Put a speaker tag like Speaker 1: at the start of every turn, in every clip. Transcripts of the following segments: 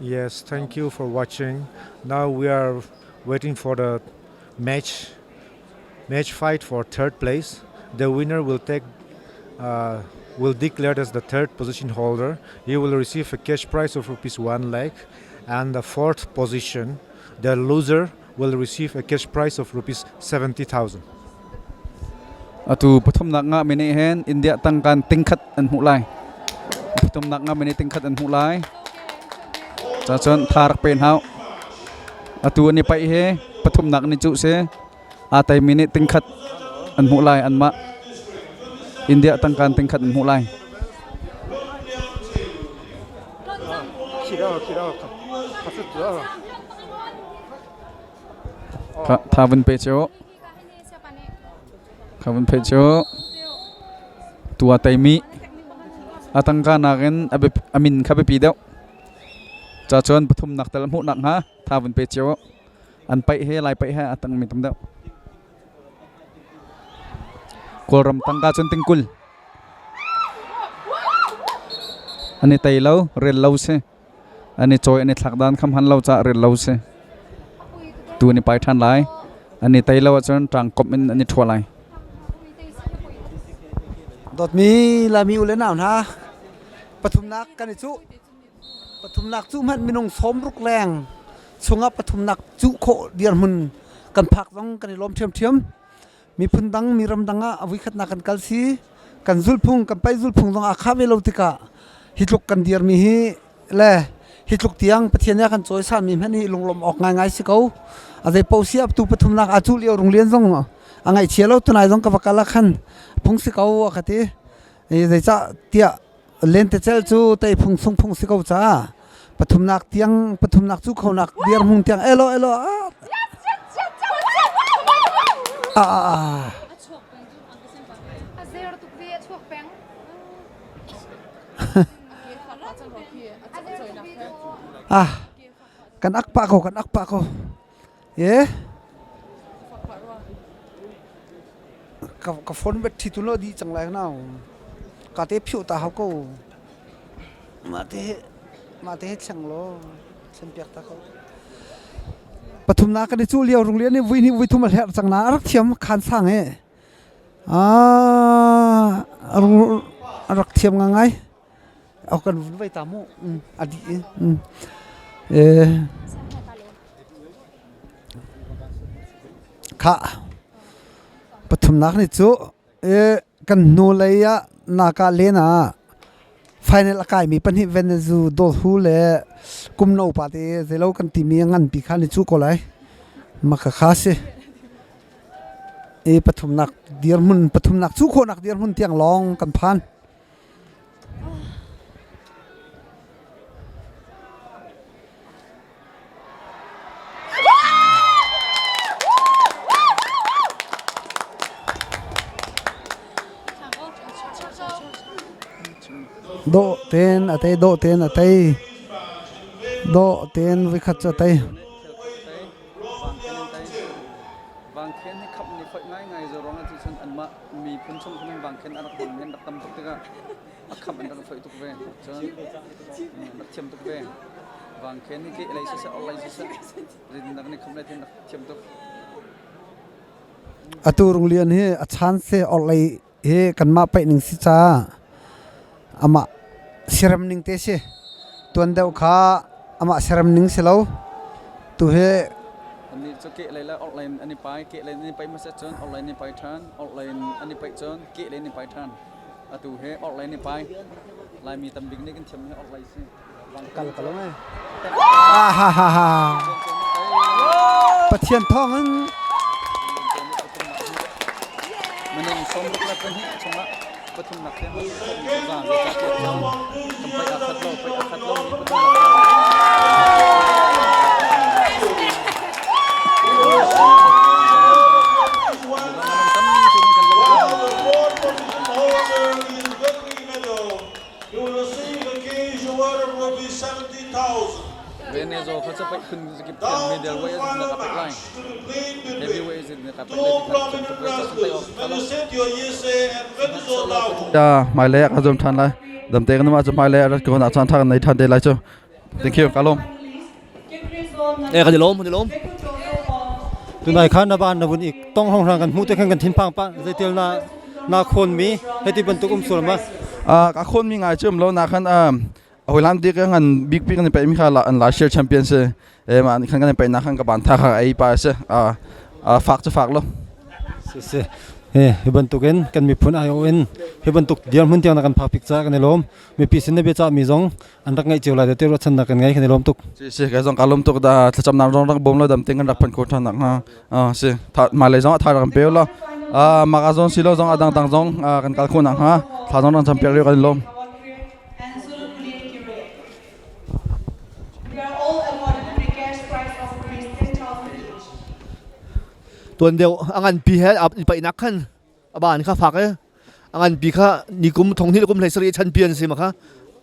Speaker 1: Yes, thank you for watching. Now we are waiting for the match match fight for third place. The winner will take will declared as the third position holder. He will receive a cash prize of rupees 1 lakh and the fourth position, the loser will receive a cash prize of rupees 70,000.
Speaker 2: Atu pathumnak nga mi nih hin India tangkan tingkhat an hmuh lai. Pathumnak nga mi nih tingkhat an hmuh lai. Ca cun tha rak pen hau. Atu an i paih hi pathumnak ni cu si. Aa tai mi nih tingkhat an hmuh lai anmah. India tangkan tingkhat an hmuh lai. Tha vun pe cu. Kha vun pe cu. Tua teimi a tangka nakin a min kha biapi deuh. Ca cun pathumnak tal hmuhnak hnga tha vun pe cio. An paih he lai paih he a tangmi tam deuh. Kawlram tangka cun tingkul. An i tei lo, rel lo si. An i cawi an i thlak dan kham han lo caah rel lo si. Tu an i pai ṭhan lai. An i tei lo ahcun ṭang komh in an i ṭhua lai.
Speaker 3: Dawtmi Laimi u le nau hna, pathumnak kan i cuh. Pathumnak cuh hmanh minung 60 leng chungah pathumnak cuh khawh dirhmun kan phak zong kan i lawm ṭhiamṭhiam. Miphun dang mi ram dang ah a voikhatnak kan kal si. Kan zulphung kan paih zulphung zong aa khah ve lo tikah hi tluk kan dirmi hi le hi tluk tiang Pathian nih a kan cawisanmi hmanh hi lunglawmh awk ngaingai si ko. A zei paoh si tu pathumnak aa cuh lio Runglian zong a ngaihchia lo tunai zong ka va kal ah khan phung si ko a ka ti. Zeicah tiah lentecel cu tei phung sung phung si ko caah pathumnak tiang pathumnak cu khonak dirhmun tiang elo elo ah ah ah kan ak pah ko kan ak pah ko ye ka phone bet thi tu lo di cang lai nau ka te phiu ta hau ko ma te ma te thleng lo thlen piak ta ko pathum na kan i cu lio rung lian ni vui ni vui thum a hler cang na rak thiam khan sang e a rak thiam nga ngai au kan vun vai ta mu a di e Khah, pathumnak ni cu kan hnulei ah naka len ah final a kaimi pahnih Venezu Dawlhu le Kumno pa te zeilo kan timi a nganpi kha ni cu ko lai. Maka kha si. I pathumnak dirhmun pathumnak cu khawhnak dirhmun tiang lawng kan phan. Dawh tein a tei, dawh tein a tei. Dawh tein voikhat cu a tei.
Speaker 2: Vangkhen hi khamh ni foih ngaingai zo ruangah cucun anmah miphun chung khan vangkhen a rak hmang mi an rak tam tuk tikah a khamh an rak foih tuk ve. Cun an rak thiam tuk ve. Vangkhen hi ke lei siseh, or lei siseh, zeitindah kan i khamh lai ti an rak thiam tuk.
Speaker 3: Atu Runglian hi a chan se orhlei hi kanmah paih ning si caah amah siarem ning te si. Tuan deuh kha amah siarem ning si lo. Tu hi
Speaker 2: Annih cu kehlei le orhlei in an i pai. Kehlei in an i paih hmasa cun orhlei in i pai ṭhan. Orhlei in an i paih cun kehlei in i pai ṭhan. Atu hi orhlei in i pai. Laimi tam bik nih kan thiam hi orhlei si.
Speaker 3: Kal ka lo ngai. Ah ha ha ha. Pathian thawng in
Speaker 2: Minung 62 chungah pathumnak tiang zan le ca tiang cang kan paih aa khat lo paih aa khat lo mi pathumnak.
Speaker 4: You will receive a cash award of rupees 70,000.
Speaker 2: Venezo kha cu paih phun kip thiam middleweight a zin ka paih lai. Heavyweight zin ka paih lai ti kha thiam tuk ve ca sun tai awk tha lo.
Speaker 4: Ya hmailei ah ka zuam ṭhan lai. Damte kan um ahcun hmailei ah rat ko na caan ṭha kan nei ṭhan te lai cu. Thank you, ka lawm.
Speaker 5: Eh kan i lawm, kan i lawm.
Speaker 6: Tunai khan na ban na vun ik tong hong hrang kan hmuh te khan kan thinphang pa zeitil na na khawn mi heti bantuk um sual ma
Speaker 4: Ka khawn mi ngai cu um lo na khan hawilan dik ngan bik bik an pe mi kha an last year champion si e ma khan kan pe na khan ka ban tha kha ei pa si fak cu fak lo.
Speaker 6: Si si he hi bantukin kan miphun ai in hi bantuk dirhmun tiang na kan phak pik ca kan i lawm. Mipi sin na bia cah mi zong an rak ngaih cio lai te ruahchannak kan ngei, kan i lawm tuk.
Speaker 4: Si si, ka zong ka lawm tuk da. Thlacamnak rong rak bawm lo dam ting kan rak phan ko than nak hnga si ma le zong tha rak pe lo maka zong si lo zong adang dang zong kan kal kho nak hnga thla zong rang champion rio kan lawm.
Speaker 5: Tuan deuh a ngan pi he a paihnak khan a ban kha fak e a nganpi kha nikum thong hnih kum hlei sarih champion si ma kha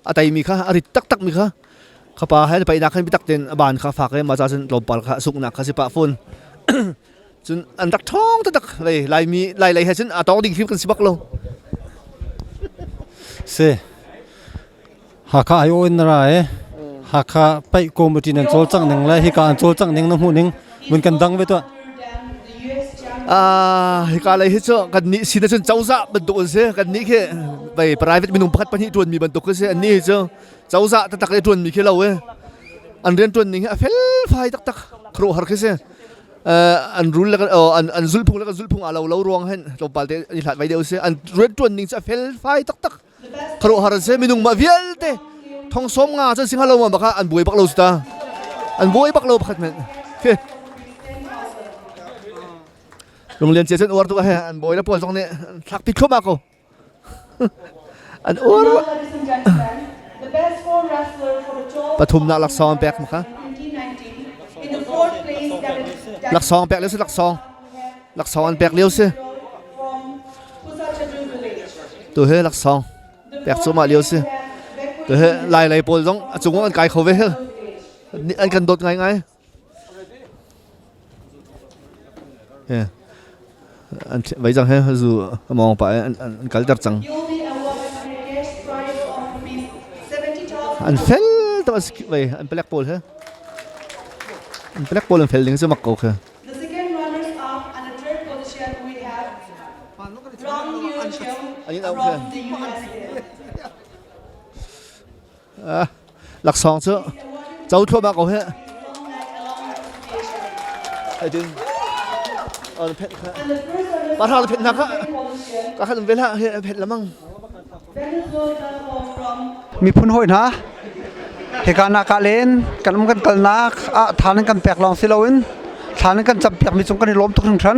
Speaker 5: a teimi kha a rit taktak mi kha kha pa he paihnak khan bitak ten a ban kha fak e ma cha cun tlawmpal kha suknak kha si pah fun cun an rak ṭhawng taktak lei Laimi Lai lei he cun a tawng ding hrim kan si bak lo.
Speaker 6: Si Hakha ai in na ra e Hakha paih committee nan cawlcangh ning le hika an cawlcangh ning na hmuh ning mun kan dang ve tuah.
Speaker 5: Hika lei hi cu kan nih sin ahcun cozah bantuk an si. Kan nih khi vei private minung pakhat pahnih ṭuanmi bantuk khi si. An nih hi cu cozah taktak i ṭuanmi khi lo e. An rian ṭuan ning hi a felfai taktak, khuaruahhar khi si. An rul le an zulhphung le kan zulhphung aa lo lo ruang hin tlawmpal te an i hlat vai deuh si. An rian ṭuan ning cu a felfai taktak. Khuaruahhar an si. Minung mah vialte thong sawm nga cun singha lo ma baka an buai bak lo ta, an buai bak lo pakhat men khi Lunglian cia cun uar tu he an bawi le pawl zong nih thlak pi thluahmah ko an uar. Pathumnak laksawng an pek ma kha laksawng pek lio si, laksawng laksawng an pek lio si. Tu hi laksawng pek cuahmah lio si. Tu hi Lai lei pawl zong a cung an kai kho ve hel. An kan dawt ngaingai. An vai cang he zu mong pa an kalter cang. An fel to vai an palek pawl he. An palek pawl an fel ding cu mak ko kha.
Speaker 7: The second runners-up and the third position we have Rong Yu Cheung from the USA.
Speaker 5: Laksawng cu co thluahmah ko he. Ai tin on phet kha. Pa thang phet na kha. Ka khan vel ha he phet lamang.
Speaker 3: Miphun hawi hna, hika nak ah len kan um kan kalnak ah tha nan kan pek lawng si loin thla nan kan campiak mi cung kan i lawm tuk hringhran.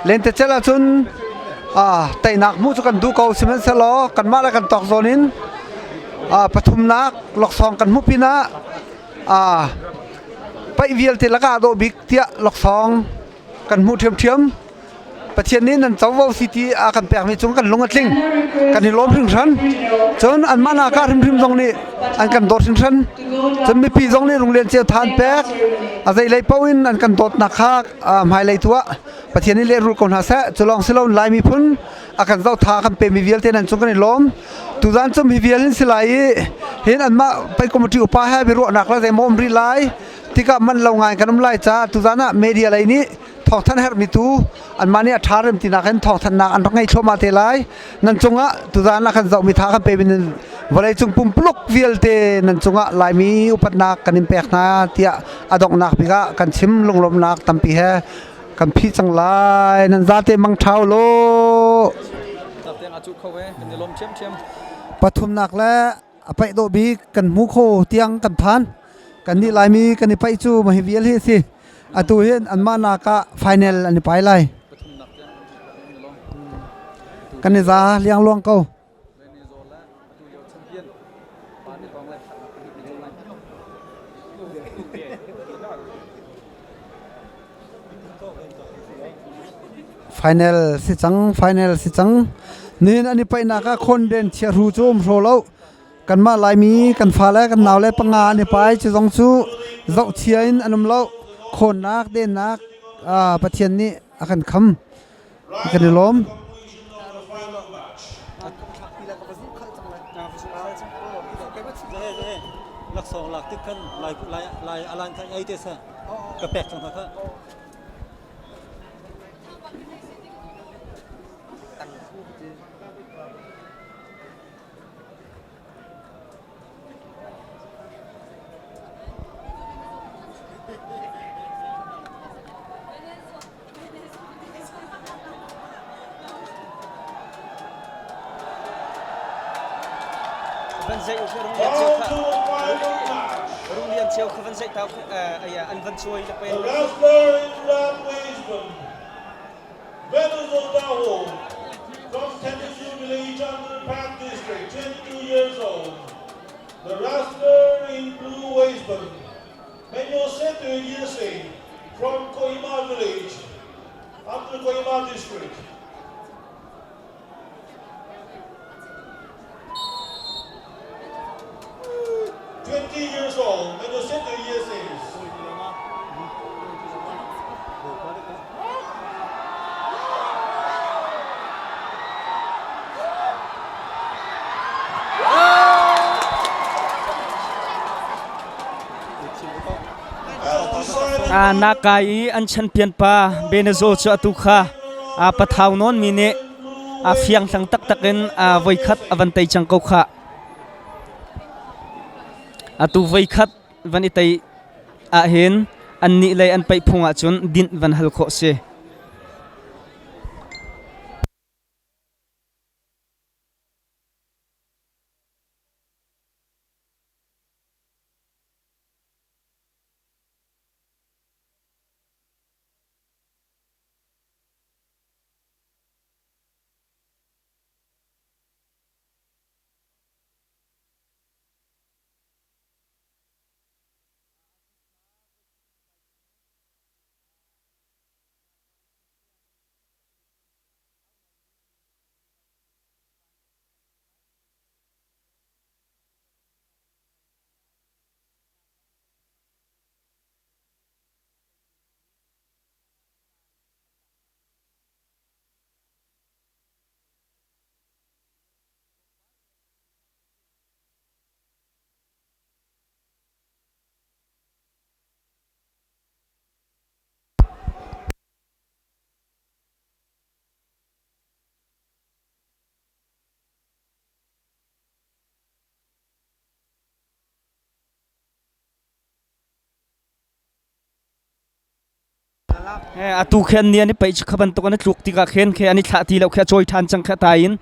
Speaker 3: Lentecelh ahcun teinak hmuh cu kan duh ko, sihmanhsehlaw kanmah le kan tawk zawn in pathumnak laksawng kan hmuh pinah paih vialte lakah dawh bik tiah laksawng kan hmuh ṭhiamṭhiam. Pathian nih nan covo si ti a kan pekmi cung kan lung a tling, kan i lawm hringhran. Cun anmah nak ah hrimhrim zong nih an kan dawt hringhran. Cun mipi zong nih Runglian cio tha an pek, a zeilei paoh in an kan dawtnak kha hmailei tu ah Pathian nih lehrul ko hna seh. Cu lawng si loin Lai miphun a kan zohtha kan pemi vialte nan cung kan i lawm. Tuzan cu mi vial in si lai i hin anmah pai committee upa he biaruahnak le zeimaw um rih lai tikah man lo ngai kan um lai caah tuzan ah media lei nih thawngthanh herhmi tu anmah nih a ṭha rem tinak in thawngthanhnak an rak ngei thluahmah te lai. Nan cungah tuzan ah kan zohmi tha kan pemi nan vawleicung pumpuluk vialte nan cungah Laimi upatnak kan in pek hna tiah a donghnak bik ah kan chim. Lunglawmhnak tampi he kan phih cang lai. Nan zate mang ṭhau law. Pathumnak le a paih dawh bik kan hmu kho tiang kan phan. Kan nih Laimi kan i paih cu mahi vial hi a si. Atu hin anmah nak ah final an i pai lai. Kan i za liangluang ko. Final si cang, final si cang. Nihin an i paihnak ah khonden chiahru cu um hraw lo. Kanmah Laimi kan fale kan naule panga an i pai. Cu zong cu zohchia in an um lo. Khawnnak, dennak Pathian nih a kan kham. Kan i lawm.
Speaker 6: Laksawng lak tik khan lai lai lai alan khan ei te sa ka pek cang kha.
Speaker 8: Van zeih u rung lian cheu kha rung lian cheu kha van zeih tau an van chuai le pen.
Speaker 9: The wrestler in red waistband, Venezuela from Tennessee Village under Park District, 22 years old. The wrestler in blue waistband, Manuel Setu Yese from Kohima Village, under Kohima District. 20 years old, Manuel Setu Yese.
Speaker 8: Nakai i an champion pa Benazo cu atu kha a pathau nawn mi nih a fiang hlang taktak in voikhat a van tei cang ko kha. Atu voikhat van i tei ahhin annih lei an paih phung ahcun dinh van hal khawh si. Atu khen ni an i paih kha bantuk an i tluk tikah khin khi an i thlah ti lo khi a cawi ṭhan cang khi a tai in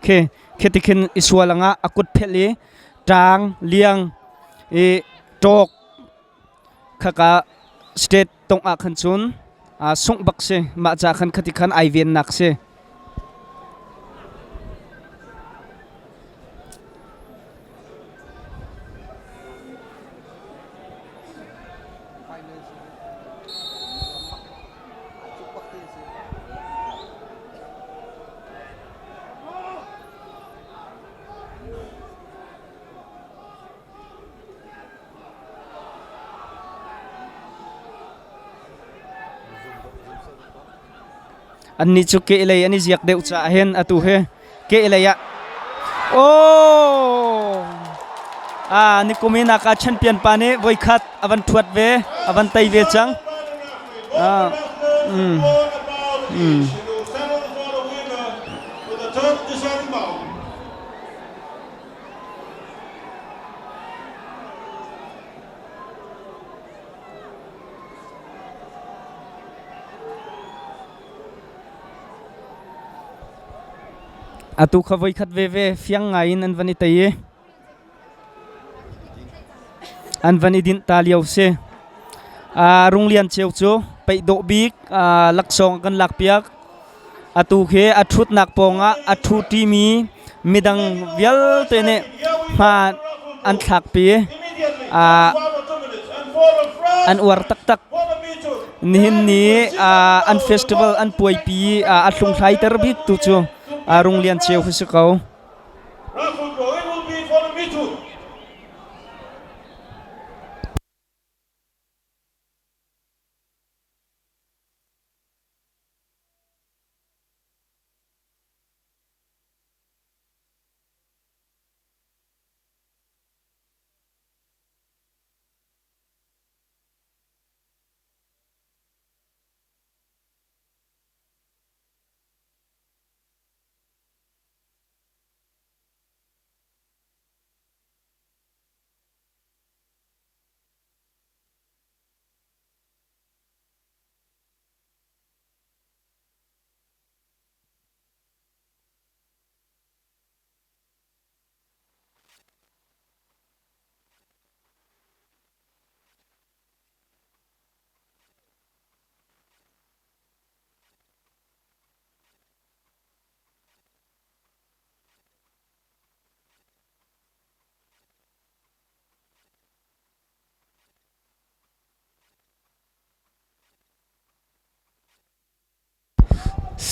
Speaker 8: khi khi ti khin i sual angah a kut phelh i ṭang liang i ṭawk khaka state tong ah khan cun sungh bak si mah ca khan khati khan ai vennak si. Annih cu kehlei an i ziak deuh caah hin atu hi kehlei ah oh ah nikum in aka champion pa nih voikhat a van thuat ve a van tei ve cang ah mm mm Atu kha voikhat veve fiang ngai in an van i tei i an van i dinh ta lio si. Runglian cheu cu peih dawh bik laksawng kan lakpiak. Atu khi a ṭhutnak pawngah a ṭhu ṭimi midang vialte nih hma an thlakpi. An uar taktak. Nihin ni an festival an puaipi a hlunghlaiter bik tu cu Runglian Ceu hi si ko.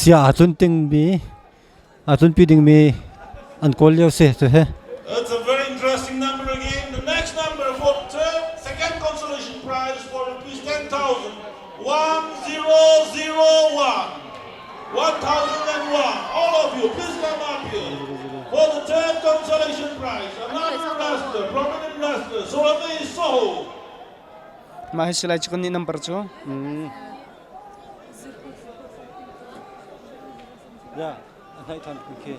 Speaker 6: Sia aa tlun dingmi aa tlunpi dingmi an kawl lio si cu hi.
Speaker 9: It's a very interesting number again. The next number for third, second consolation prize for rupees 10,000, 1001. 1001. All of you, please come up here. For the third consolation prize, another wrestler, prominent wrestler, Sorame Soho.
Speaker 8: Mah hi silai cu kan nih number cu.
Speaker 6: Ya, a hnaih than kun khi.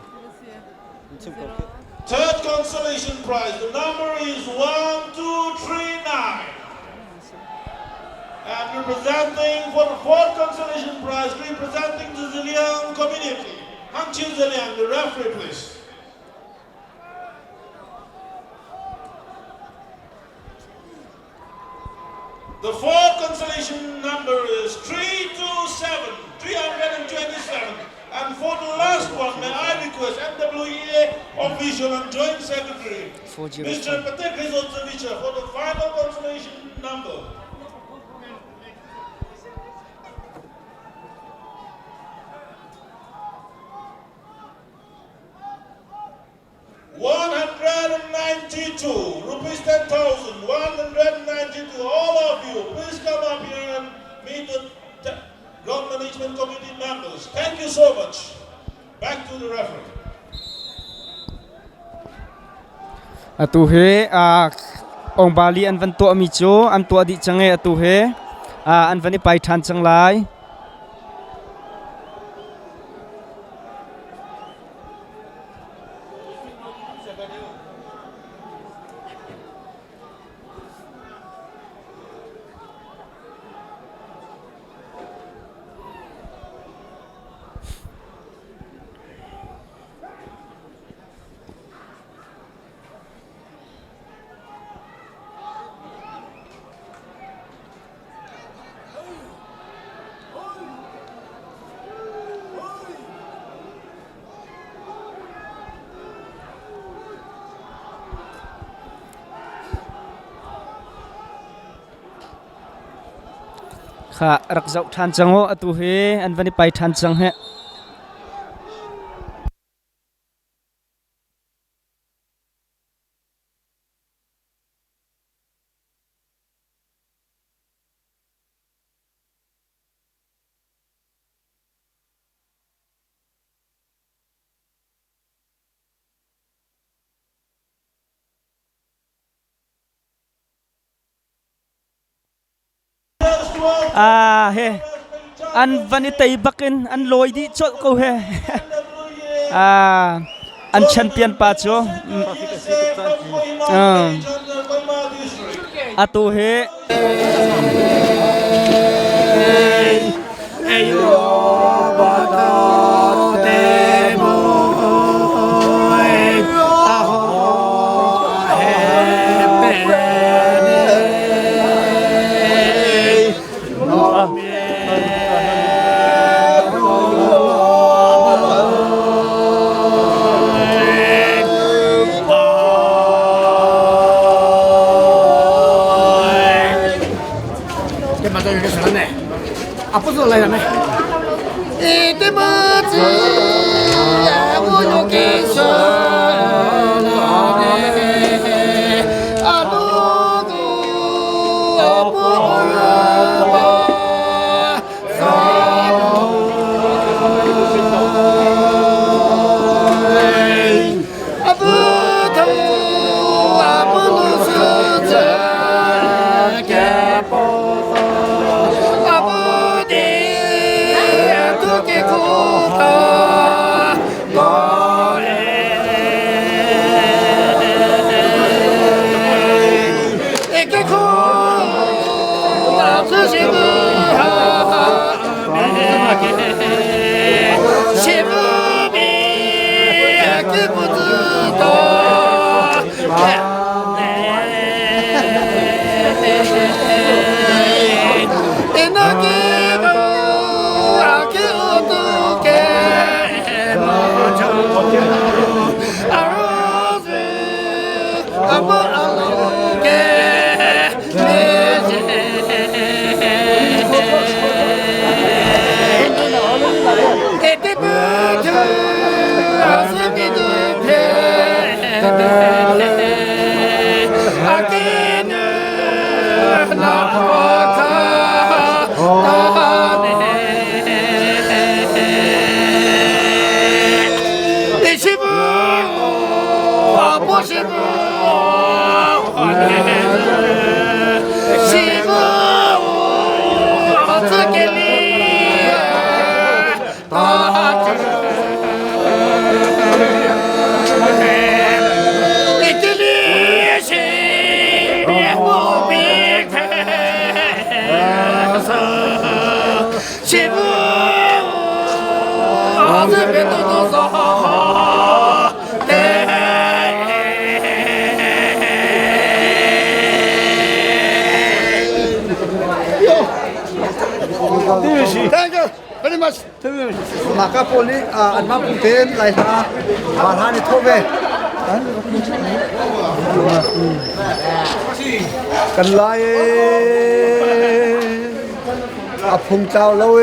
Speaker 6: Chim ko khi.
Speaker 9: Third consolation prize, the number is 1239. And representing for the fourth consolation prize, representing the Ziliang community, Hangchin Ziliang, the referee, please. The fourth consolation number is 327, 327. And for the last one, may I request MWEA official and joint secretary, Mr. Patek Rizotsevicha, for the final consolation number. 192, rupees 10,000, 192. All of you, please come up here and meet the ground management committee members. Thank you so much. Back to the referee.
Speaker 8: Atu hi Ong Bali an van tuahmi cu an tuah dih cang i atu hi an van i pai ṭhan cang lai. Kha rak zoh ṭhan cang u atu hi an van i pai ṭhan cang hih. Ah he an van i tei bakin an lawi dih colh ko he. Ah an champion pa cu atu hi
Speaker 3: Thank you very much. Maka pawl nih anmah pung tein Lai hla van hla an i thawh ve. Kan lai a phung tlau lo e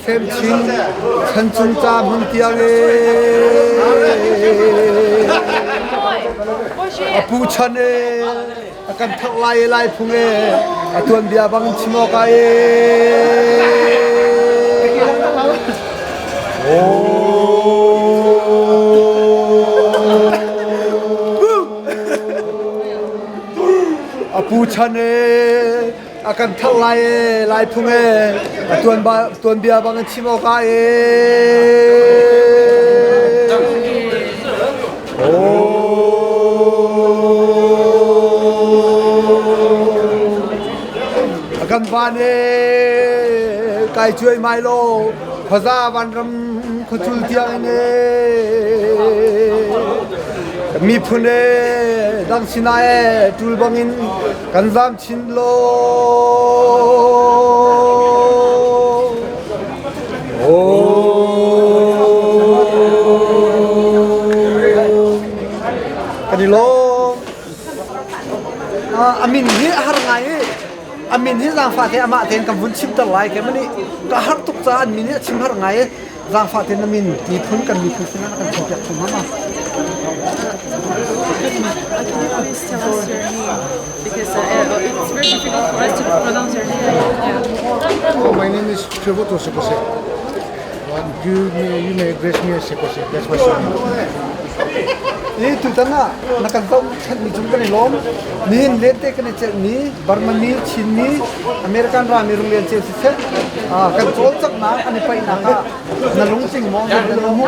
Speaker 3: sem chin chan chung ca hmun tiang e a pu chan e a kan thak lai e lai phung e a tuan bia bang chim awk ah e A pu chan e a kan thak lai e lai phung e a tuan ba tuan bia bang in chim awk ah e A kan van e kai cuai mai lo khuaza vanram khuacul tiang in e miphun e dang sinah e tul bangin kan zam chin lo. Kan i lawm. A min hi a har ngai i a min hi zaangfah te amah tein kan vun chimter lai ke mani ka har tuk caah an min hi a chim har ngai i zaangfah tein na min miphun kan miphun sinah na kan chimpiak chung hama.
Speaker 10: Can you please tell us your name? Because it's very difficult for us to pronounce your name. Yeah.
Speaker 1: Oh, my name is Trevor Tosekose. You may address me as Sekose. That's my surname.
Speaker 3: Ni tutan ah na kan zoh mi cung kan i lawm. Nihin lente kan i celhmi Burmami, Chinmi, American rami runglian cio siseh kan cawlcanghnak an i paihnak ah na lungtling maw na lung mu?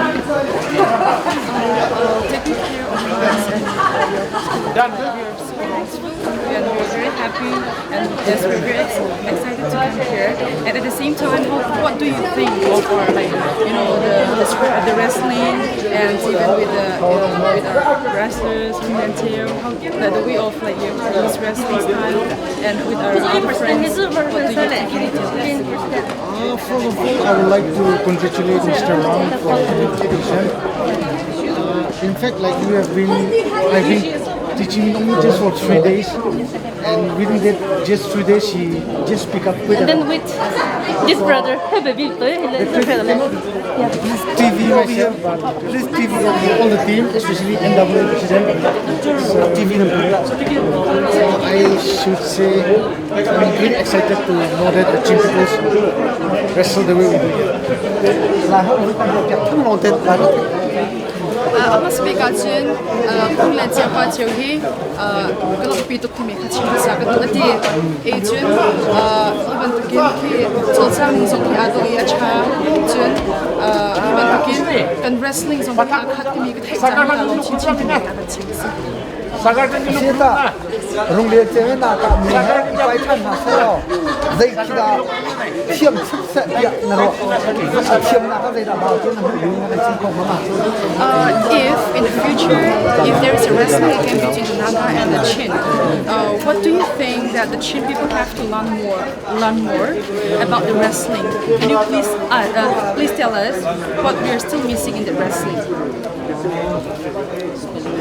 Speaker 10: Taking care of us and we are so grateful and we're very happy and yes, we're very excited to come here. And at the same time, what do you think of our like the wrestling and even with our wrestlers, Lim Teo, the way of like your his wrestling style and with our other friends, what do you think? Can you tell us?
Speaker 1: First of all, I would like to congratulate Mr. Ram for the invitation. In fact, like we have been, I've been teaching him only just for 3 days, and within that just 3 days, he just pick up quite
Speaker 11: And
Speaker 1: a
Speaker 11: then with this brother, hey baby,
Speaker 3: Please TV over here. Please TV over here.
Speaker 1: all the team, especially NWA president. So,
Speaker 3: TV
Speaker 1: so I should say I'm really excited to know that the Chin peoples wrestle the way we do here.
Speaker 3: Lai holh kan piak thang lawng te lai holh.
Speaker 10: A hmasa bik ahcun phung le ciapa cio hi ka lawmhpi tuk timi kha chim hmasa ka duh a ti. E cun hi bantukin khi cawlcang ning zong hi aa dawh i a ṭha. Cun hi bantukin kan wrestling zong hi aa khat timi ka theih caah kaa lawm chinchin timi kha kan chim a si.
Speaker 3: Sita runglian cem na ka mi he pai than hna selaw zei khi dah thiam chim seh tiah na ruah a thiam nak ah zeidah bau ti na hmuh mi na kan chim kho ma?
Speaker 10: If in the future, if there is a wrestling again between the Naga and the Chin, what do you think that the Chin people have to learn more about the wrestling? Can you please tell us what we are still missing in the wrestling?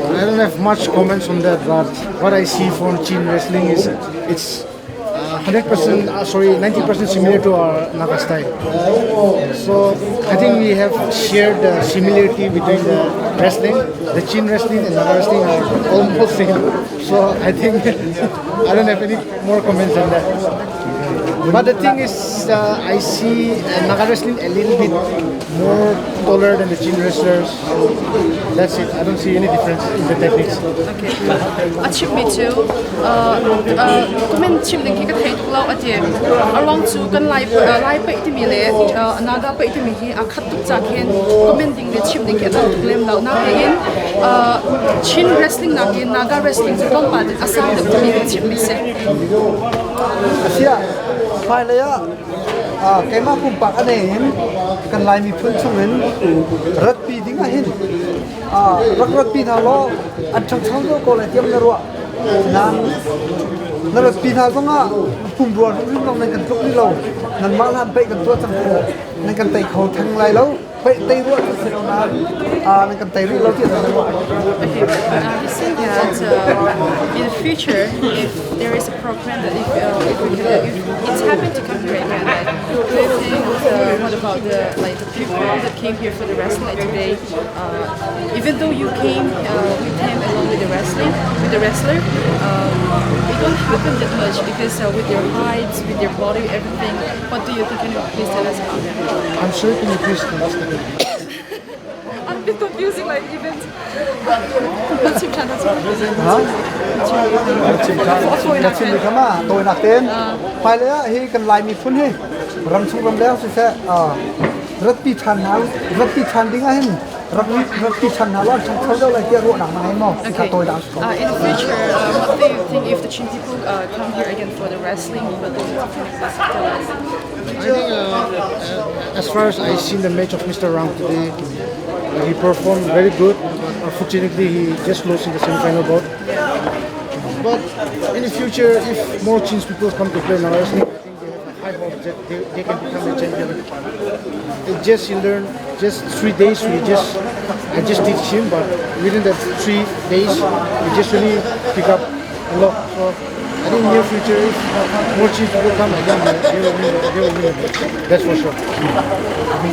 Speaker 1: I don't have much comments on that, but what I see from Chin wrestling is it's 100%, sorry, 90% similar to our Naga style. So I think we have shared the similarity between the wrestling, the Chin wrestling and Naga wrestling are almost same. So I think I don't have any more comments on that. But the thing is, I see Naga wrestling a little bit more taller than the Chin wrestlers. So that's it. I don't see any difference in the techniques.
Speaker 10: Okay. A chim mi cu comment chim ding khi ka thei tuk lo ati. Aruang cu kan lai lai paih timi le Naga paih timi hi a khat tuk ca khin comment ding le chim ding khi a tam tuk lem lo. Natein Chin wrestling nakin Naga wrestling cu tlawmpal a sang deuh timi ka chim mi si.
Speaker 3: Asia hmailei ah. Keimah pumpak a nei in kan Lai miphun chungin ratpi ding ah hin rak ratpi hna law an ṭhangcho deuh ko lai tiah na ruah. Nain na ratpi hna zongah pumrua hrimhrim zong nan kan tluk rih lo. Nanmah hlan paih kan tuah cang cu nan kan tei kho theng lai lo. Paih tei ruah cu si lo nain nan kan tei rih lo tiah na ruah.
Speaker 10: Okay, you say that in the future, if there is a program that if we can, if it's happened to come here again, like, do you think what about the like the people that came here for the wrestling like today? Even though you came, we came along with the wrestling, with the wrestler, it don't happen that much because with their heights, with their body, everything. What do you think? Can you please tell us about that?
Speaker 12: I'm sorry, can you please tell us again?
Speaker 10: I'm a bit confusing, like even. Na chim ṭhan, na chim ṭhan.
Speaker 3: Na chim kha ma tawinak tein hmailei ah hi kan Lai miphun hi ramchung ramleng siseh ratpi ṭhan hna ratpi ṭhan ding ah hin ratpi ṭhan hna law an ṭhangcho deuh lai tiah ruahnak na ngei maw?
Speaker 10: Okay.
Speaker 3: Tawinak si ko.
Speaker 10: In the future, what do you think if the Chin people come here again for the wrestling? What do you think? Tell us.
Speaker 12: I think as far as I seen the match of Mr. Rang today, he performed very good. But unfortunately, he just lost in the semi-final bout. But in the future, if more Chin people come to play now wrestling, I think they have a high hope that they can become a champion. It just he learned just 3 days. We just I just teach him, but within that 3 days, he just really pick up a lot. So I think near future, if more Chin people come, I think they will win. They will win. That's for sure.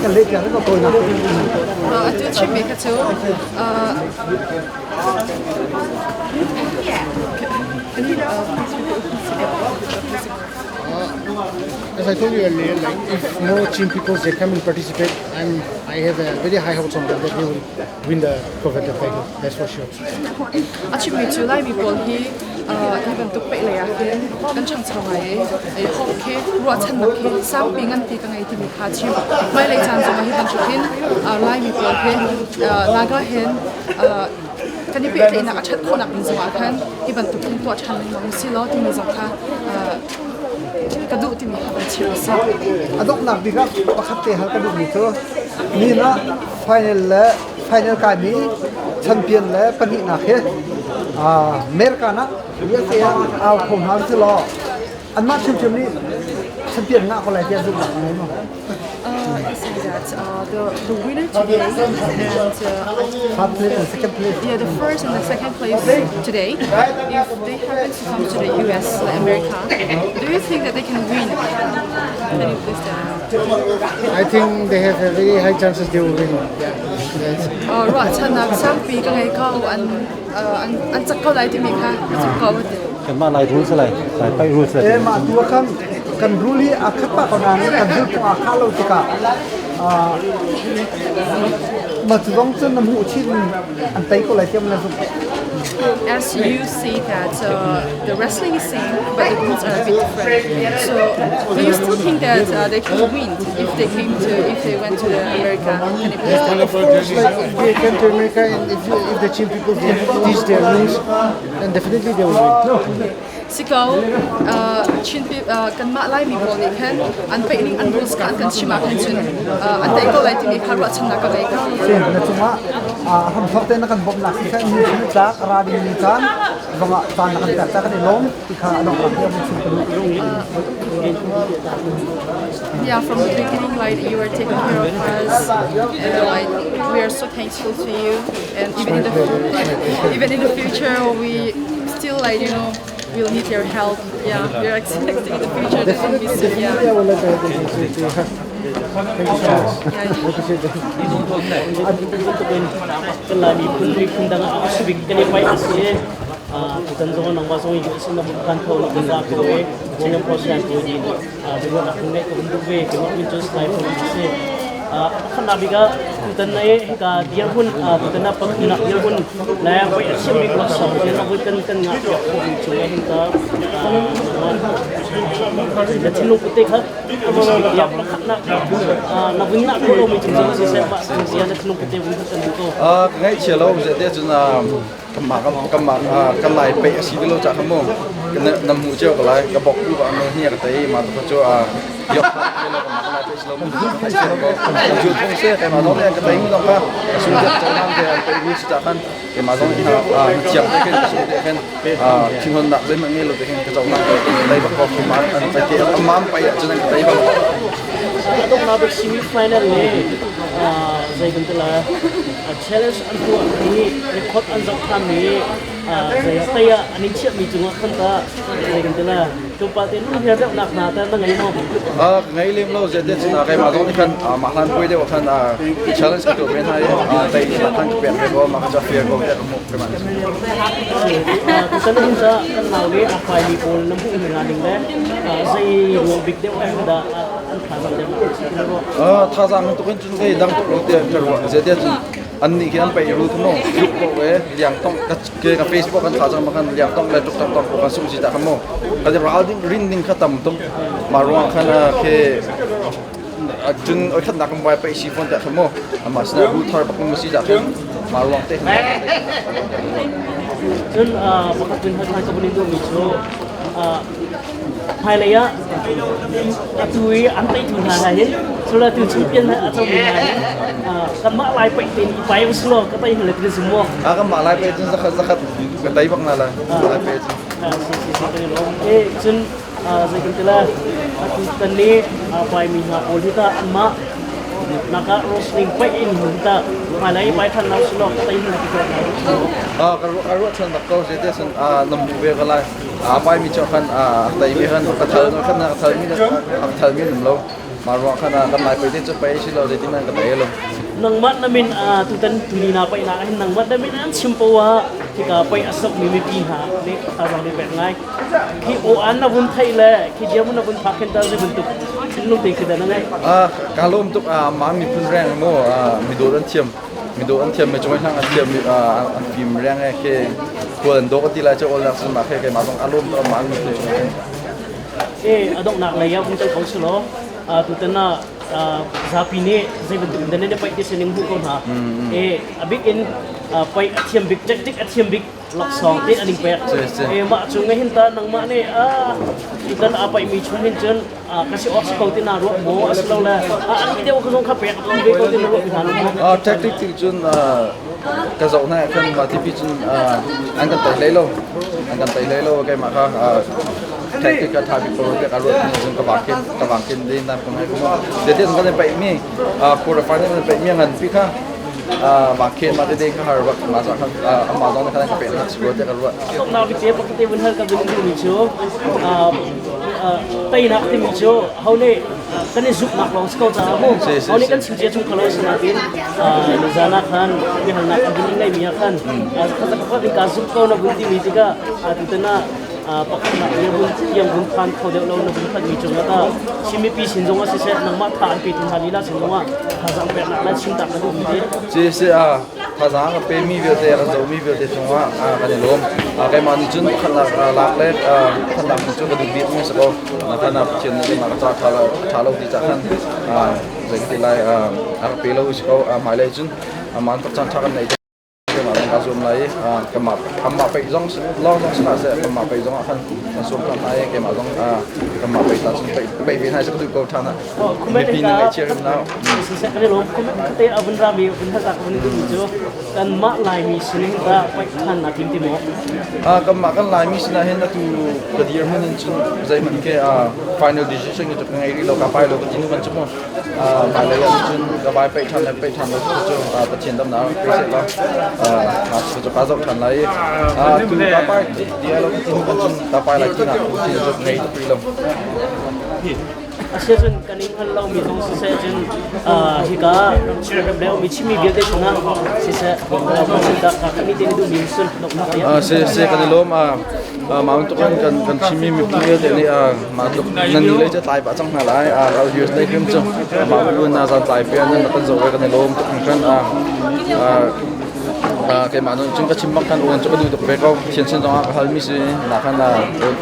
Speaker 3: Kan leh tiang ko tawinak tein.
Speaker 10: Atu chimmi kha cu can you please repeat?
Speaker 12: As I told you earlier, like if more Chin people they come and participate, I have a very high hopes on them that they will win the coveted title. That's for sure.
Speaker 10: A chimmi cu Laimi pawl hi hi bantuk paih lei ah hin kan ṭhangcho ngai i hope khi ruahchannak khi sangpi nganpi ka ngei timi kha chim. Hmailei caan zongah hi bantuk hin Laimi pawl hi Naga hin kan i pehtlaihnak a ṭhat khawhnak ding zongah khan hi bantuk hin tuah ṭhan lengmang usih law timi zong kha ka duh timi kha kan chim a si.
Speaker 3: A donghnak bik ah pakhat te hal ka duhmi cu nihin ah final le final kaimi champion le pahnihnak hi America ah USA ah au kho hna si law anmah hrimhrim nih champion ngah ko lai tiah zumhnak na ngei maw?
Speaker 10: I say that the winner today and
Speaker 3: First place and second place.
Speaker 10: Yeah, the first and the second place today, if they happen to come to the US, like America, do you think that they can win? Can you please tell us?
Speaker 12: I think they have a very high chances they will win. Yeah. Yes.
Speaker 10: Ruahchannak sangpi ka ngei ko an cak ko lai timi kha ka zumh ko ti.
Speaker 6: Kanmah Lai rules lai, Lai paih rules lai.
Speaker 3: Eh mah tu ah khan kan rule hi a khat pah ko nain kan zulphung aa khah lo tikah mah cu zong cun na hmuh chin an tei ko lai tiah na zumh.
Speaker 10: As you say that the wrestling is same, but the rules are a bit different. So, do you still think that they can win if they came to if they went to the America? Can you please tell
Speaker 12: Of course, like if they came to America and if the Chin people they teach their rules, then definitely they will win.
Speaker 10: Si ko Chin kanmah Laimi pawl nih khan an paih ning an rules kha an kan chim ah khan cun an tei ko lai timi kha ruahchannak ka ngei ko.
Speaker 3: Sin na cungah hramthawk te na kan bawmhnak si kha ni chung tlak ra ding ni caan zongah caan na kan pek ta kan i lawm ti kha a donghnak hi a chim ka duh.
Speaker 10: Yeah, from the beginning, like you were taking care of us, and like we are so thankful to you. And even in the future, we still like we'll need your help. Yeah, we are expecting in the future that will be soon.
Speaker 12: Definitely,
Speaker 10: Yeah.
Speaker 12: I would like to have the Thank you so much. I appreciate that.
Speaker 13: Kan Laimi phun miphun dang ah a sibik kan i paih a si i tutan zong nangmah zong US in na vun phan kho na kan ra ko i Singapore sian tu din biaruahnak hun ngeih ka hun duh ve. Keimah min cu Slai Phun a si. Pakhatnak bik ah tutan na i hika dirhmun tutan ah pathumnak dirhmun le voi a thiam bik laksawng tiang a voi kan ngah piak khawhmi cung ah hin ka na thinlung put te kha ya pakhatnak na vun ngah khawh lomi cung zong siseh mah zia na thinlung put te vun kan duh ko.
Speaker 4: Ka ngaihchia lo, zeite cun. Kanmah kanmah kan lai peih a si ti lo cah kha mu na hmuh cio ko lai ka bok tu ba no hi ka tei ma tu cu a yok kha lo kanmah kan lai peih si lo mu ju thong se kai ma zong ka tei mu zong kha sung te chong ham te an peih mi si cah khan ke ma zong ha chiam te khin sung te khin thinhon nak zei ma nge lo te khin ka chong nak tei bak ko ma an tei te amam pai ah cun an ka tei bak.
Speaker 13: Adongnak bik semi final le zei kan ti lai challenge an tuah mi record an zoh than mi zei tei ah an in chiah mi cungah khan ta zei kan ti lai tlawmpal te lung hiar deuh nak hna ta na ngei maw?
Speaker 4: Ngei lem lo zet det na kai ma zong nih khan mah hlan puai deuh khan challenge ka tuah ve hna i tei na khan ka pek ve ko ma ka cha fair ko te ka hmuh ke man.
Speaker 13: Tutan hin ca kan nau le a fai mi pawl na hmuh hna ning le zei ruang bik deuh ah dah an thazaang deuh?
Speaker 4: Thazaang tuk in cun kai dang tuk lo te ka ruah zet det cun an nih khi an pei ru thu mo juk ko e liang tong ka ke ka Facebook kan tha chang ma kan liang tong le tuk tak tong ko kan sung si ta khan mo ka ral ding rin ding kha tam tung ma ruang khan ke cun oi khat nak kan vai pai si phone ta khan mo ama sina ru thar bak mo si ta khan ma ruang te.
Speaker 13: Cun pakhat cun hai ka bunin du mi cu hmailei ah atu i an teitu hna ha hin sula tu champion a comi hna hin kanmah lai paih tein i pai usih law ka tei hna le tin si mu.
Speaker 4: A kanmah lai paih cun zakhat zakhat ka tei bak na lai lai paih cun.
Speaker 13: E cun zei kan ti la atu tan ni pai mi hna pawl hi ta anmah naka wrestling paih in hun ta hmailei pai than na usih law ka tei hna ti ko na.
Speaker 4: Ka ruah chan bak ko je te sun nam bu ve ka lai. Aa paimi cu khan a teimi khan ka thal khan ka thalmi ka thalmi um lo ma ruang khan kan lai pei te cu pei si lo zeitin an ka tei lo.
Speaker 13: Nangmah na min tutan tuni na pai na hin nangmah na min an chim powa hika pai asok mi mipi hna nih tazang ni pek ngai khi o an na vun thai le khi dia mun na vun phak khen ta zei bantuk thinlung te khi da na ngai?
Speaker 4: A ka lom tuk a ma mi phun reng mo mi do an thiam mi do an thiam mi chung hlang an thiam an fim reng e ke khual an dawk ti lai cu ol nak ma khe ke ma zong alum to ma mi chung.
Speaker 13: E adok nak lei ya kung ko su lo tutan na zapi nih zei bantuk in dan ne pai ti sining hu ko hna e abik in pai a thiam bik tactic a thiam bik laksawng te aning pek e mah cu ngai hin ta nangmah nih a tutan a pai mi chung hin cun ka si awk si ko ti na ruah maw asilole an i deuh ka zong kha pek ve ko ti na ruah hna maw?
Speaker 4: Tactic ti cun ka zoh hna khan mah tipi cun an kan tei hlei lo, an kan tei hlei lo. Keimah kha tactic ka tha bik ko te ka ruat cun ka vang kin ka vang kin din nan kong hai ko de te kan paih mi quarter final kan paih mi ngan pi kha ma khen ma te de ka har bak ma sa khan ama zong khan ka pe na si te ka ruat.
Speaker 13: Na bi te pakhat te vun hal ka vun mi chu teinak timi cu ho nih kan i zumhnak lawng si ko caah mu ho nih kan chim cia chung khalo si nain nizan ah khan biahalnak an vun ngeimi ah khan khat in ka zumh ko na vun timi tikah tutan ah pakhatnak nih vun tiang vun phan kho deuh lo na vun phanmi cungah ta Chin mipi sin zongah siseh nangmah tha an petu hna lila sin zongah thazaang peknak le chimtak na duhmi ti?
Speaker 4: Si si a thazaang a pemi vialte a kan zohmi vialte cungah kan i lawm. Keimah nih cun pakhatnak lak le pakhatnak cu ka duh bikmi si ko. Khan Pathian nih keimah ka ca ṭha lo ti cah khan zei ka ti lai a ka pe lo si ko. Hmailei cun amah caan ṭha kan nei keimah zong kaa zuam lai i kanmah kanmah peih zong lawng zong si hlah seh, kanmah peih zong ah khan kan sawm ṭhan hna i keimah zong kanmah peih ta cun peih peih ve hna si ka duh ko ṭhan ah mipi na ngaihchia hrim na.
Speaker 13: Siseh kan i lawm. Comment te a vun rami vun hal ta ka vun duhmi cu kanmah Laimi sining dah paih than naa tim ti maw?
Speaker 4: Kanmah kan Laimi sinah hin atu ka dirhmun in cun zeihmanh khi final decision cu ka ngei rih lo, ka pai lo ka ti nu kan cu mu. Hmailei ah cun ka vai paih ṭhan le paih ṭhan lo cu Pathian damnak pe seh law cu ka zoh ṭhan lai i tu ka pai ti lo ka ti nu kan cun ka pai lai ti nak ti cu ngei tuk rih lo.
Speaker 13: Asiahcun kan in hngal lomi zong siseh cun hika ramchung le ummi Chinmi vialte chungah siseh dah kan i te duhmi sun donghnak
Speaker 4: tiah. Si si kan i lawm. Mah bantuk kan kan kan Chinmi miphun vialte nih mah tluk nan ni lei cu tlai pah cang hna lai. Ral US lei hrim cu mah bu na zan tlai pe nan kan zoh ve kan i lawm tuk hringhran. Keimah nun cun ka chim bang khan uan cu ka duh tuk ve ko. Thian sin zongah ka halmi si na khan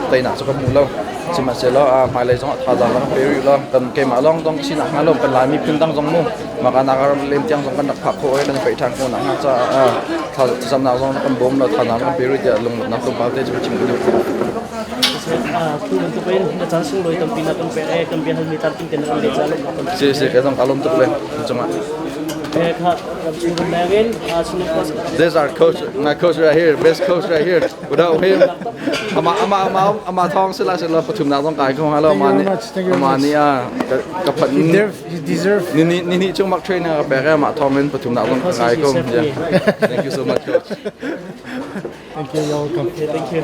Speaker 4: teinak cu ka hmu lo. Sihmanhsehlaw hmailei zongah thazaang rak pe rih law kan keimah lawng zong sinak hnga lo kan Laimi phun dang zong mu maka naga ram lem tiang zong kan rak phak khawh i kan i peih ṭhan khawh nakhnga caah. Thlacamnak zong kan bawm la thazaang kan pe rih tiah lunglawmhnak tlawmpal te cu chim ka duh.
Speaker 13: Tu bantuk in na caan sunglawi tampi na kan pek e kan bia halmi tlamtling te na kan leh ca lawmhnak kan
Speaker 4: Si si ka zong ka lawm tuk ve cungah. This is our coach, my coach right here, best coach right here. Without him, ama ama ama ama thong sila sila pathum nak zong kai ko halo ama ni ama ni a ka phat
Speaker 12: He deserve.
Speaker 4: Ni ni ni ni chung mak trainer ka pek ama thong in pathum nak zong kai ko. Yeah. Thank you so much, coach.
Speaker 12: Thank you. You're welcome.
Speaker 13: Okay, thank you.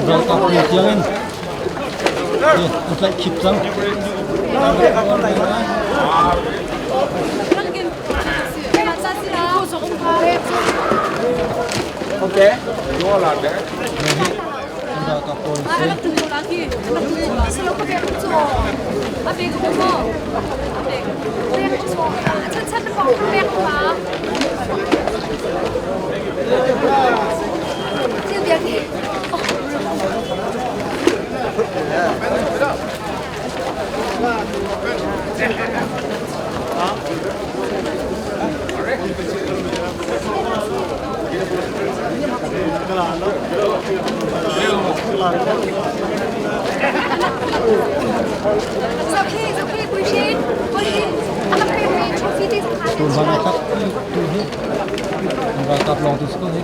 Speaker 6: Ralkap pawl tiangin an tlaih khip cang.
Speaker 4: Okay.
Speaker 6: Ralkap pawl si. Tu hlan ah khat tu hi ralkap lawng tu si ko hi.